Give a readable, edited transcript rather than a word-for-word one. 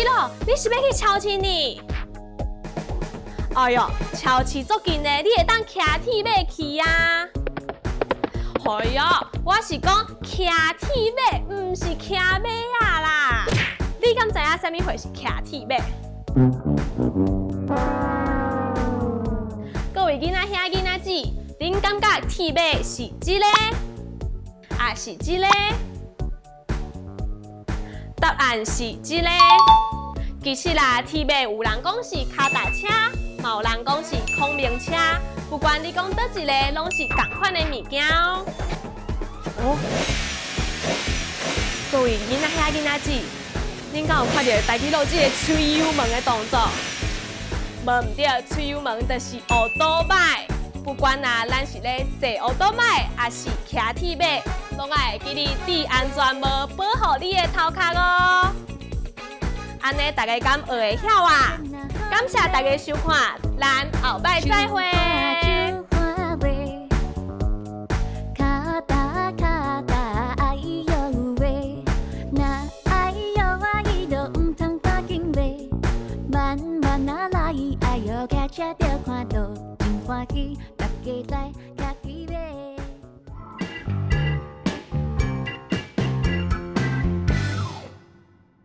基洛，你是欲去超市呢？哎喲，超市足近的，你會當騎鐵馬去啊？哎喲，我是講騎鐵馬，毋是騎馬仔啦。你敢知影啥物貨是騎鐵馬？各位囡仔兄囡仔姊，恁感覺鐵馬是這个，抑是這个？答案是這个。其實啦，鐵馬有人講是跤踏車，嘛有人講是孔明車。不管你講佗一个，攏是仝款的物件哦。哦，各位囡仔兄囡仔姊，恁敢有看著大基洛這个吹油門的動作？無毋對，吹油門就是歐多擺。不管啊，咱是咧坐歐多擺，抑是騎鐵馬，攏愛會記得戴安全帽，保護你的頭殼哦。按呢，大家敢學會曉啊？感謝大家收看，咱後擺再會。跤踏跤踏哎喲喂，若哎喲啊伊就毋通趕緊買，慢慢仔來，哎喲騎車著看路，真歡喜，大家來騎鐵馬。